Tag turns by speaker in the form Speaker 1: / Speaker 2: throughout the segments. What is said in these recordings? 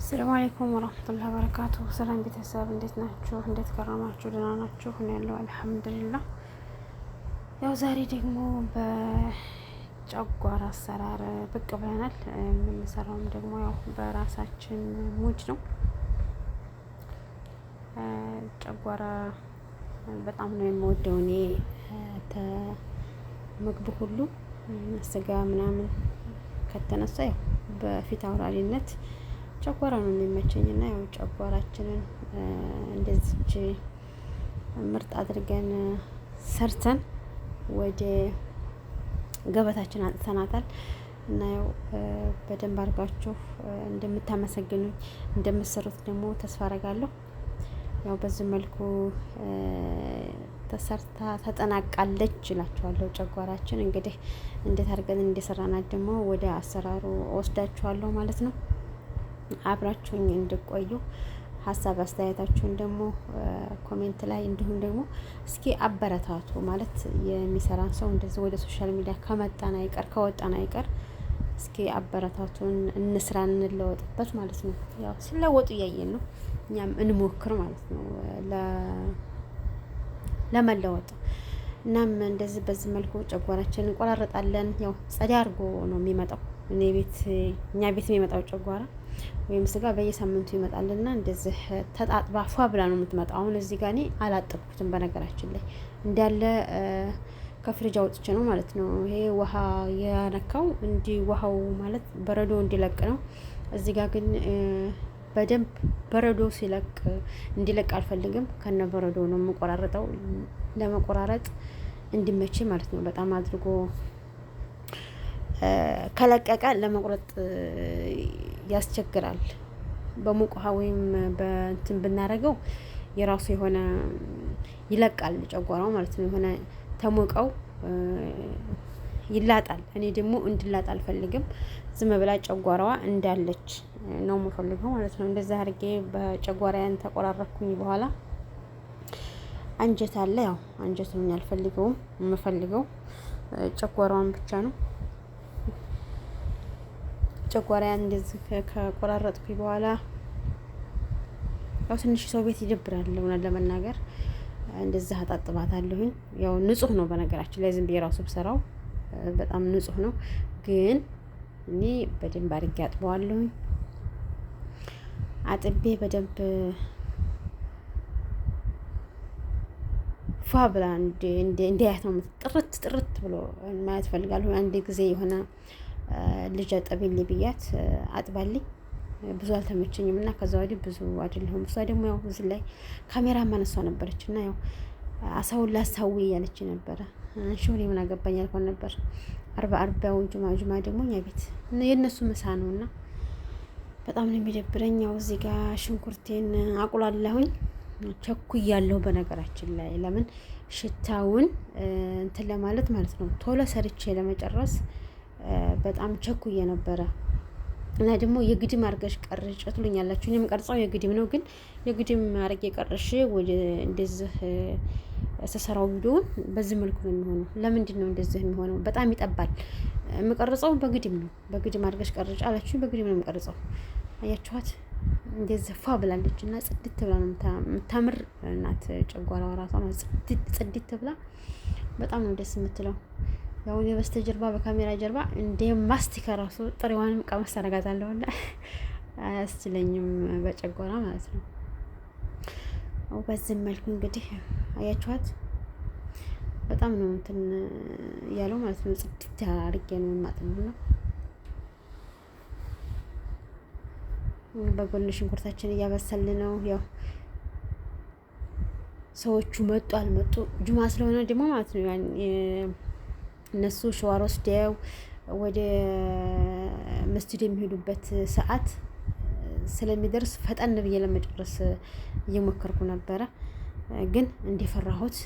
Speaker 1: ሰላም አለይኩም ወራህመቱላሂ ወበረካቱ። ሰላም ቤተሰብ እንዴት ናችሁ? እንዴት ከረማችሁ? ደህና ናችሁ? እኔ ያለው አልሐምዱሊላህ። ያው ዛሬ ደግሞ በጨጓራ አሰራር ብቅ ብለናል። የምንሰራውም ደግሞ ያው በራሳችን ሙጅ ነው። ጨጓራ በጣም ነው የምወደው እኔ ምግብ ሁሉ ስጋ ምናምን ከተነሳ ያው በፊት አውራሪነት ጨጓራ ነው የሚመቸኝ እና ያው ጨጓራችንን እንደዚች ምርጥ አድርገን ሰርተን ወደ ገበታችን አጥተናታል። እና ያው በደንብ አድርጋችሁ እንደምታመሰግኑኝ እንደምትሰሩት ደግሞ ተስፋ አረጋለሁ። ያው በዚህ መልኩ ተሰርታ ተጠናቃለች እላችኋለሁ። ጨጓራችን እንግዲህ እንዴት አድርገን እንደሰራናት ደግሞ ወደ አሰራሩ ወስዳችኋለሁ ማለት ነው። አብራችሁኝ እንድቆዩ ሀሳብ አስተያየታችሁን ደግሞ comment ላይ እንዲሁም ደግሞ እስኪ አበረታቱ። ማለት የሚሰራን ሰው እንደዚህ ወደ social media ከመጣን አይቀር ከወጣን አይቀር እስኪ አበረታቱን፣ እንስራ፣ እንለወጥበት ማለት ነው። ያው ሲለወጡ እያየን ነው፣ እኛም እንሞክር ማለት ነው ለመለወጥ። እናም እንደዚህ በዚህ መልኩ ጨጓራችንን እንቆራረጣለን። ያው ጸዳ አድርጎ ነው የሚመጣው። እኔ ቤት እኛ ቤት የሚመጣው ጨጓራ ወይም ስጋ በየሳምንቱ ይመጣልና እንደዚህ ተጣጥባ ፏ ብላ ነው የምትመጣው። አሁን እዚህ ጋር እኔ አላጠብኩትም በነገራችን ላይ እንዳለ ከፍሪጅ አውጥቼ ነው ማለት ነው። ይሄ ውሃ የነካው እንዲ ውሃው ማለት በረዶ እንዲለቅ ነው። እዚህ ጋር ግን በደንብ በረዶ ሲለቅ እንዲለቅ አልፈልግም። ከነ በረዶ ነው የምቆራረጠው፣ ለመቆራረጥ እንዲመቼ ማለት ነው። በጣም አድርጎ ከለቀቀ ለመቁረጥ ያስቸግራል። በሙቅ ውሃ ወይም በእንትን ብናደርገው የራሱ የሆነ ይለቃል ጨጓራው ማለት ነው። የሆነ ተሞቀው ይላጣል። እኔ ደግሞ እንድላጥ አልፈልግም። ዝም ብላ ጨጓራዋ እንዳለች ነው የምፈልገው ማለት ነው። እንደዛ አድርጌ በጨጓራያን ተቆራረኩኝ በኋላ አንጀት አለ። ያው አንጀቱን አልፈልገውም፣ የምፈልገው ጨጓራዋን ብቻ ነው። ጨጓራያን እንደዚህ ከቆራረጥኩኝ በኋላ ያው ትንሽ ሰው ቤት ይደብራል እውነት ለመናገር እንደዚህ አጣጥባታለሁኝ። ያው ንጹህ ነው በነገራችን ላይ ዝም ብዬ ራሱ ብሰራው በጣም ንጹህ ነው፣ ግን እኔ በደንብ አድርጌ አጥበዋለሁኝ። አጥቤ በደንብ ፏ ብላ እንዲያያት ነው ጥርት ጥርት ብሎ ማየት ፈልጋለሁ። አንድ ጊዜ የሆነ ልጅ አጠቢልኝ ብያት አጥባልኝ ብዙ አልተመቸኝም እና ከዛ ወዲህ ብዙ አይደለሁም። እሷ ደግሞ ያው እዚህ ላይ ካሜራ ማነሷ ነበረች እና ያው አሳውን ላሳዊ እያለች ነበረ። አንሺ እኔ ምን አገባኝ አልኳት ነበር። አርባ አርባውን ጁማ ጁማ ደግሞ እኛ ቤት የእነሱ ምሳ ነው እና በጣም ነው የሚደብረኝ። ያው እዚህ ጋር ሽንኩርቴን አቁላላሁኝ ቸኩያለሁ። በነገራችን ላይ ለምን ሽታውን እንትን ለማለት ማለት ነው ቶሎ ሰርቼ ለመጨረስ በጣም ቸኩዬ ነበረ። እና ደግሞ የግድም አድርገሽ ቀርጭ ትሉኛላችሁ። እኔም ቀርጻው የግድም ነው፣ ግን የግድም አድርጌ ቀርሼ ወደ እንደዚህ ስሰራው ቪዲዮውን በዚህ መልኩ ነው የሚሆነው። ለምንድን ነው እንደዚህ የሚሆነው? በጣም ይጠባል። የምቀርጸው በግድም ነው። በግድም አድርገሽ ቀርጭ አላችሁ። በግድም ነው የምቀርጸው። አያችኋት? እንደዚህ ፏ ብላለች እና ጽድት ብላ ነው የምታምር እናት። ጨጓራዋ ራሷ ጽድት ብላ በጣም ነው ደስ የምትለው። ያው እኔ በስተጀርባ በካሜራ ጀርባ እንደ ማስቲካ ራሱ ጥሬዋንም ቀመስ አደርጋታለሁ እና አያስችለኝም በጨጓራ ማለት ነው። በዚህ መልኩ እንግዲህ አያችኋት በጣም ነው እንትን ያለው ማለት ነው። ጽድት አድርጌ ነው የማጥበው። በጎን ሽንኩርታችን እያበሰልን ነው። ያው ሰዎቹ መጡ አልመጡ ጁማ ስለሆነ ደግሞ ማለት ነው እነሱ ሸዋር ወስደው ወደ መስጂድ የሚሄዱበት ሰዓት ስለሚደርስ ፈጠን ብዬ ለመጨረስ እየሞከርኩ ነበረ። ግን እንደፈራሁት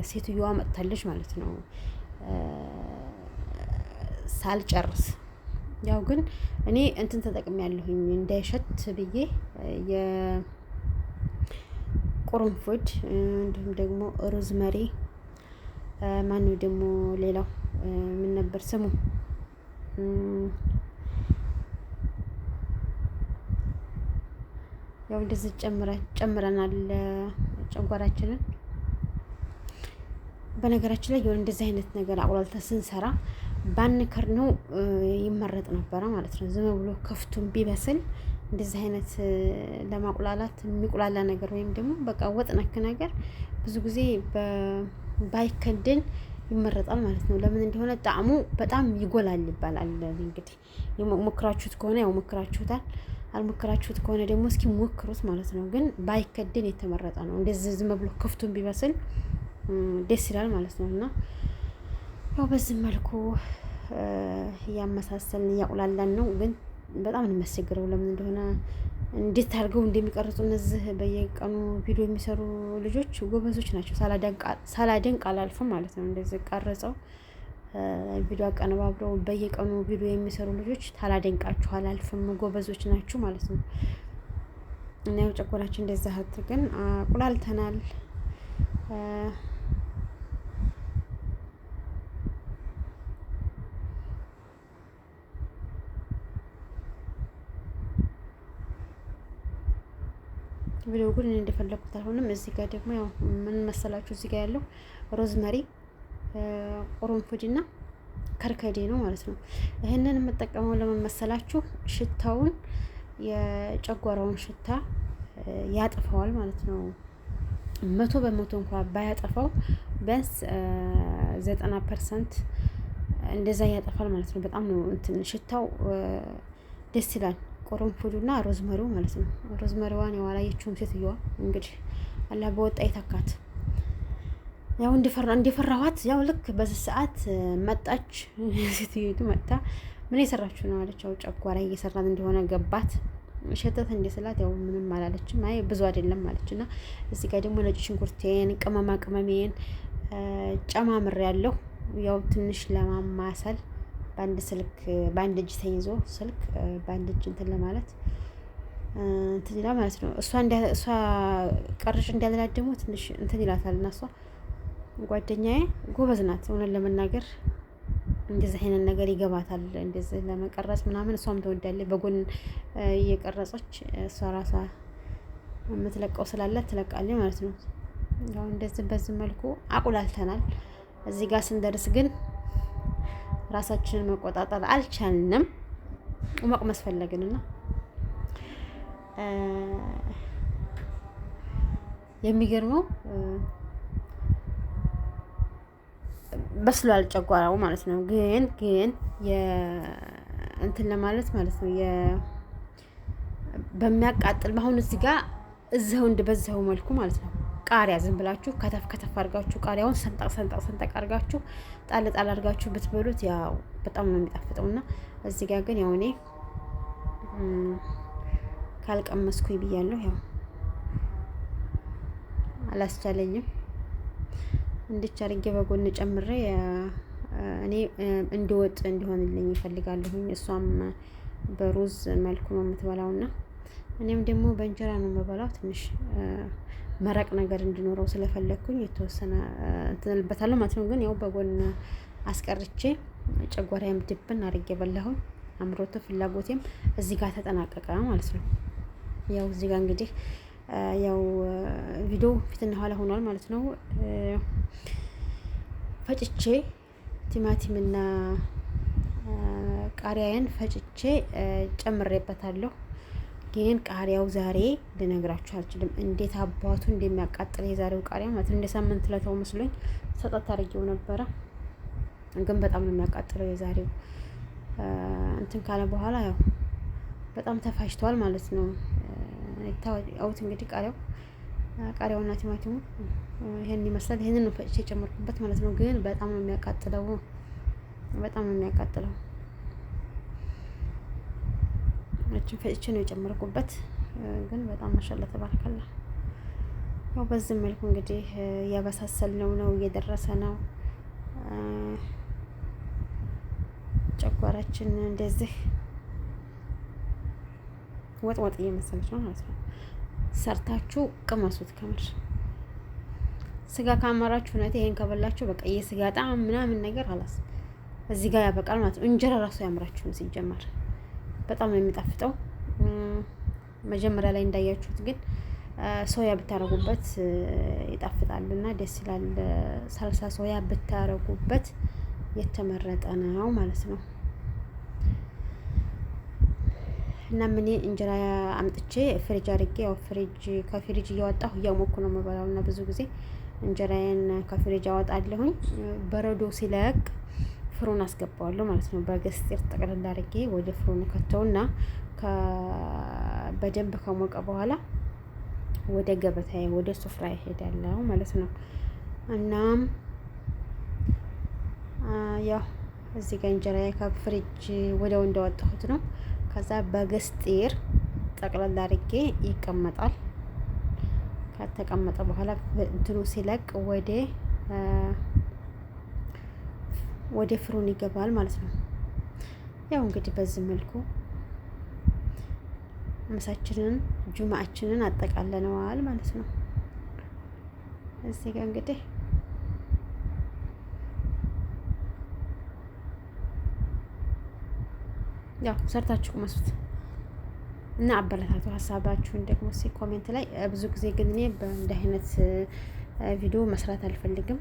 Speaker 1: ሴትዮዋ መጥታለች ማለት ነው ሳልጨርስ። ያው ግን እኔ እንትን ተጠቅሜያለሁኝ እንዳይሸት ብዬ የቁርንፉድ እንዲሁም ደግሞ ሮዝመሪ ማነው ደግሞ ሌላው ምን ነበር ስሙ? ያው እንደዚህ ጨምረናል ጨጓራችንን። በነገራችን ላይ የሆነ እንደዚህ አይነት ነገር አቁላልተን ስንሰራ ባንከር ነው ይመረጥ ነበረ ማለት ነው። ዝም ብሎ ክፍቱን ቢበስል እንደዚህ አይነት ለማቁላላት የሚቁላላ ነገር ወይም ደግሞ በቃ ወጥ ነክ ነገር ብዙ ጊዜ ባይከደን ይመረጣል ማለት ነው። ለምን እንደሆነ ጣዕሙ በጣም ይጎላል ይባላል። እንግዲህ ሞክራችሁት ከሆነ ያው ሞክራችሁታል፣ አልሞክራችሁት ከሆነ ደግሞ እስኪ ሞክሩት ማለት ነው። ግን ባይከደን የተመረጠ ነው። እንደዚህ ዝም ብሎ ክፍቱን ቢበስል ደስ ይላል ማለት ነው። እና ያው በዚህ መልኩ እያመሳሰልን እያቁላላን ነው። ግን በጣም ነው የሚያስቸግረው። ለምን እንደሆነ እንዴት አድርገው እንደሚቀርጹ እነዚህ በየቀኑ ቪዲዮ የሚሰሩ ልጆች ጎበዞች ናቸው። ሳላደንቅ አላልፍም ማለት ነው። እንደዚህ ቀርጸው ቪዲዮ አቀነባብረው በየቀኑ ቪዲዮ የሚሰሩ ልጆች ታላደንቃችሁ አላልፍም፣ ጎበዞች ናችሁ ማለት ነው። እና ያው ጨጓራችን እንደዛ አድርገን አቁላልተናል። ቪዲዮ ግን እኔ እንደፈለኩት አልሆነም። እዚህ ጋር ደግሞ ያው ምን መሰላችሁ እዚህ ጋር ያለው rosemary፣ ቅርንፉድና ከርከዴ ነው ማለት ነው። ይህንን የምጠቀመው ለምን መሰላችሁ? ሽታውን የጨጓራውን ሽታ ያጠፋዋል ማለት ነው። 100% እንኳ ባያጠፋው ቢያንስ 90% እንደዛ ያጠፋል ማለት ነው። በጣም ነው እንትን ሽታው ደስ ይላል። ቅርንፉዱና ሮዝመሪው ማለት ነው። ሮዝመሪዋን ያው አላየችውም ሴትዮዋ። እንግዲህ አላህ በወጣ ይተካት። ያው እንደፈራኋት ያው ልክ በዚህ ሰዓት መጣች ሴትዮቱ። መጣ ምን የሰራችሁ ነው አለች። ያው ጨጓራ እየሰራን እንደሆነ ገባት። ሸተት እንደ ስላት ያው ምንም አላለችም። አይ ብዙ አይደለም አለች። እና እዚህ ጋር ደግሞ ነጭ ሽንኩርቴን ቅመማ ቅመሜን ጨማምሬያለሁ። ያው ትንሽ ለማማሰል በአንድ ስልክ በአንድ እጅ ተይዞ ስልክ በአንድ እጅ እንትን ለማለት እንትን ይላል ማለት ነው። እሷ ቀርጭ እንዳልላት ደግሞ ትንሽ እንትን ይላታል። እና እሷ ጓደኛዬ ጎበዝ ናት፣ እውነት ለመናገር እንደዚህ አይነት ነገር ይገባታል። እንደዚህ ለመቀረጽ ምናምን እሷም ትወዳለች። በጎን እየቀረጸች እሷ ራሷ የምትለቀው ስላላት ትለቃለች ማለት ነው። ያው እንደዚህ በዚህ መልኩ አቁላልተናል። እዚህ ጋር ስንደርስ ግን ራሳችንን መቆጣጠር አልቻልንም። መቅመስ ፈለግንና የሚገርመው በስሏል ጨጓራው ማለት ነው። ግን ግን እንትን ለማለት ማለት ነው በሚያቃጥል በአሁኑ እዚህ ጋር እዚው እንደ በዚያው መልኩ ማለት ነው። ቃሪያ ዝም ብላችሁ ከተፍ ከተፍ አድርጋችሁ ቃሪያውን ሰንጠቅ ሰንጠቅ ሰንጠቅ አድርጋችሁ ጣል ጣል አድርጋችሁ ብትበሉት ያው በጣም ነው የሚጣፍጠው። እና እዚህ ጋር ግን ያው እኔ ካልቀመስኩኝ ብያለሁ። ያው አላስቻለኝም። እንድች አድርጌ በጎን ጨምሬ እኔ እንዲወጥ እንዲሆንልኝ ይፈልጋለሁኝ። እሷም በሩዝ መልኩ ነው የምትበላውና እኔም ደግሞ በእንጀራ ነው የምበላው። ትንሽ መረቅ ነገር እንዲኖረው ስለፈለግኩኝ የተወሰነ እንትን እልበታለሁ ማለት ነው። ግን ያው በጎን አስቀርቼ ጨጓራዬም ድብን አድርጌ በላሁኝ። አምሮቱ ፍላጎቴም እዚህ ጋር ተጠናቀቀ ማለት ነው። ያው እዚህ ጋር እንግዲህ ያው ቪዲዮ ፊትና ኋላ ሆኗል ማለት ነው። ፈጭቼ ቲማቲምና ቃሪያዬን ፈጭቼ ጨምሬበታለሁ። ግን ቃሪያው ዛሬ ልነግራችሁ አልችልም፣ እንዴት አባቱ እንደሚያቃጥል የዛሬው ቃሪያ ማለት ነው። እንደ ሳምንት ለተው መስሎኝ ሰጠት አድርጌው ነበረ፣ ግን በጣም ነው የሚያቃጥለው የዛሬው። እንትን ካለ በኋላ ያው በጣም ተፋጅቷል ማለት ነው። አውት እንግዲህ ቃሪያውና ቲማቲሙ ይሄን ይመስላል። ይሄንን ነው ፈጭቼ የጨመርኩበት ማለት ነው። ግን በጣም ነው የሚያቃጥለው፣ በጣም ነው የሚያቃጥለው። እችን ፈጭቼ ነው የጨመርኩበት። ግን በጣም ማሻአላ ተባረከላ። ያው በዚህ መልኩ እንግዲህ እያበሳሰልነው ነው፣ እየደረሰ ነው። ጨጓራችን እንደዚህ ወጥ ወጥ እየመሰለች ነው ማለት ነው። ሰርታችሁ ቅመሱት። ከምር ስጋ ካማራችሁ እውነት ይሄን ከበላችሁ በቃ የስጋ ጣዕም ምናምን ነገር አላስ እዚህ ጋር ያበቃል ማለት ነው። እንጀራ ራሱ ያምራችሁም ሲጀመር በጣም ነው የሚጣፍጠው። መጀመሪያ ላይ እንዳያችሁት ግን ሶያ ብታረጉበት ይጣፍጣል እና ደስ ይላል። ሳልሳ ሶያ ብታረጉበት የተመረጠ ነው ማለት ነው። እናም እኔ እንጀራ አምጥቼ ፍሪጅ አድርጌ ያው ፍሪጅ ከፍሪጅ እያወጣሁ እያሞኩ ነው የምበላው እና ብዙ ጊዜ እንጀራዬን ከፍሪጅ አወጣለሁኝ። በረዶ ሲለቅ فرن አስገባዋለሁ ማለት ነው። በገስጢር ጠቅልል አድርጌ ወደ فرن ከተውና በደንብ ከሞቀ በኋላ ወደ ገበታዬ ወደ ሱፍራ ይሄዳለሁ ማለት ነው። እናም ያው እዚህ ጋር እንጀራዬ ከፍሪጅ ወዲያው እንዳወጣሁት ነው። ከዛ በገስጢር ጠቅለል አድርጌ ይቀመጣል። ከተቀመጠ በኋላ እንትኑ ሲለቅ ወደ ፍሩን ይገባል ማለት ነው። ያው እንግዲህ በዚህ መልኩ ምሳችንን ጁማአችንን አጠቃለነዋል ማለት ነው። እዚህ ጋር እንግዲህ ያው ሰርታችሁ ቅመሱት እና አበረታቱ ሀሳባችሁን ደግሞ ሲ comment ላይ። ብዙ ጊዜ ግን እኔ በእንዲህ አይነት ቪዲዮ መስራት አልፈልግም።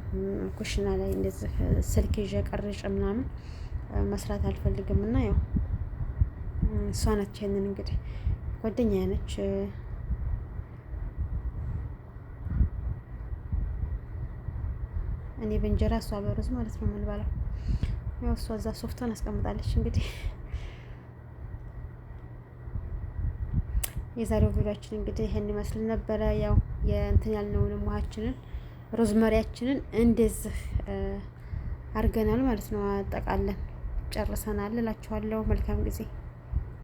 Speaker 1: ኩሽና ላይ እንደዚህ ስልክ ይዤ ቀርጬ ምናምን መስራት አልፈልግም እና ያው እሷ ነች ይሄንን እንግዲህ ጓደኛዬ ነች። እኔ በእንጀራ እሷ በሩዝ ማለት ነው የምንበላው። ያው እሷ እዛ ሶፍቷን አስቀምጣለች እንግዲህ የዛሬው ቪዲዮአችን እንግዲህ ይሄን ይመስል ነበረ። ያው የእንትን ያልነውንም ውሃችንን ሮዝመሪያችንን እንደዚህ አድርገናል ማለት ነው። አጠቃለን ጨርሰናል እላችኋለሁ። መልካም ጊዜ።